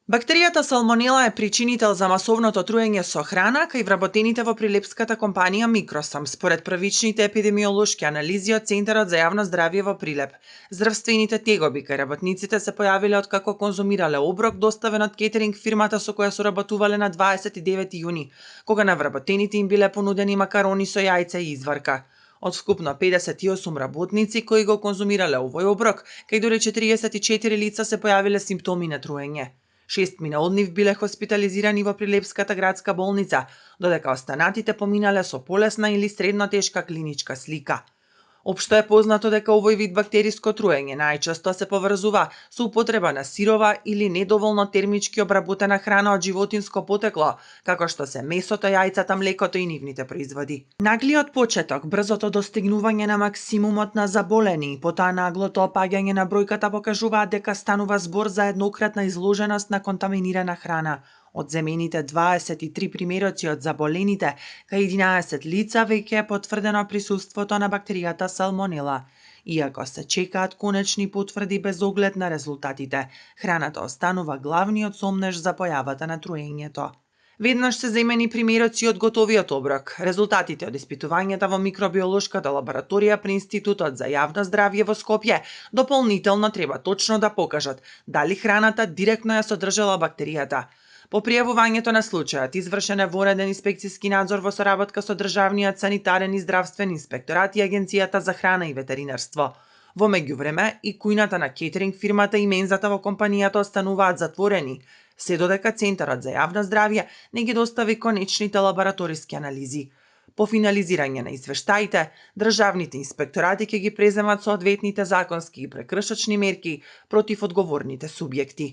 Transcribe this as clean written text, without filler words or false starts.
Бактеријата Салмонела е причинител за масовното труење со храна кај вработените во прилепската компанија Микросам, според првичните епидемиолошки анализи од Центарот за јавно здравје во Прилеп. Здравствените тегоби кај работниците се појавиле откако конзумирале оброк доставен од кетеринг фирмата со која соработувале на 29 јуни, кога на вработените им биле понудени макарони со јајца и изварка. Од вкупно 58 работници кои го конзумирале овој оброк, кај дури 44 лица се појавиле симптоми на труење. 6 од нив биле хоспитализирани во Прилепската градска болница, додека останатите поминале со полесна или средно тешка клиничка слика. Општо е познато дека овој вид бактериско труење најчесто се поврзува со употреба на сирова или недоволно термички обработена храна од животинско потекло, како што се месото, јајцата, млекото и нивните производи. Наглиот почеток, брзото достигнување на максимумот на заболени и потоа наглото опаѓање на бројката покажуваат дека станува збор за еднократна изложеност на контаминирана храна. Од земените 23 примероци од заболените, кај 11 лица веќе е потврдено присуството на бактеријата Салмонела. Иако се чекаат конечни потврди без оглед на резултатите, храната останува главниот сомнеж за појавата на труењето. Веднаш се земени примероци од готовиот оброк. Резултатите од испитувањата во микробиолошката лабораторија при Институтот за јавно здравје во Скопје дополнително треба точно да покажат дали храната директно ја содржала бактеријата. По пријавувањето на случајот извршен е вореден инспекциски надзор во соработка со Државниот санитарен и здравствен инспекторат и Агенцијата за храна и ветеринарство. Во меѓувреме, и кујната на кетеринг фирмата и мензата во компанијата остануваат затворени, се додека Центарот за јавно здравје не ги достави конечните лабораториски анализи. По финализирање на извештаите, државните инспекторати ќе ги преземат соодветните законски и прекршочни мерки против одговорните субјекти.